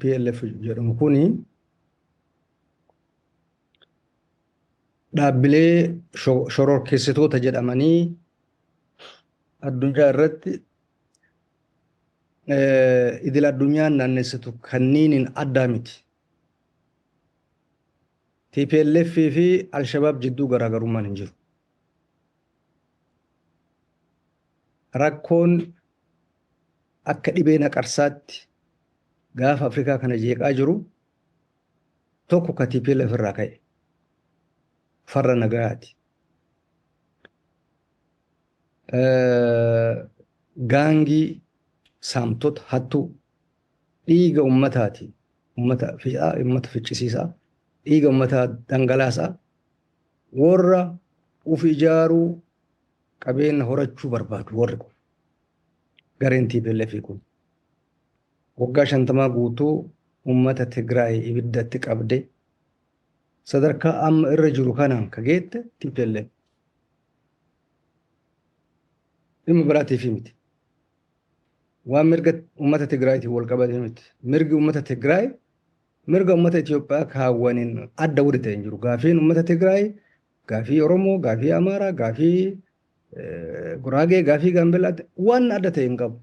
TPLF jedhamu kuni dhaabbilee shororkeessitoota jedhamanii addunyaa irratti idil addunyaan naannessitu kanniiniin addaa miti. TPLF fi Alshabaab jidduu garaagarummaan hin jiru. Rakkoon akka dhibee naqarsaatti gaafa Afrikaa kana jeeqaa jiru tokko ka TPLF irraa ka'e. Farra nagayaati. Gaangii saamtota hattuu dhiiga ummataati. Ummata fixaa, ummata ficcisiisaa, dhiiga ummataa dhangalaasaa, warra uf ijaaruu qabeenya horachuu barbaadu warri kun. Gareen TPLF kun. Waggaa 50 guutuu ummata Tigraay ibiddatti qabde sadarkaa amma irra jiru kanaan ka geette TPLF. Dhimma biraatiif miti. Waan mirga ummata Tigraayitiin wal qabate miti. Mirgi ummata Tigraay mirga ummata Itoophiyaa kaawwaniin adda wadi ta'e hin jiru. Gaafiin ummata Tigraay gaafii Oromoo, gaafii Amaaraa, gaafii Guraagee, gaafii Gaambellaatti waan adda ta'e hin qabu.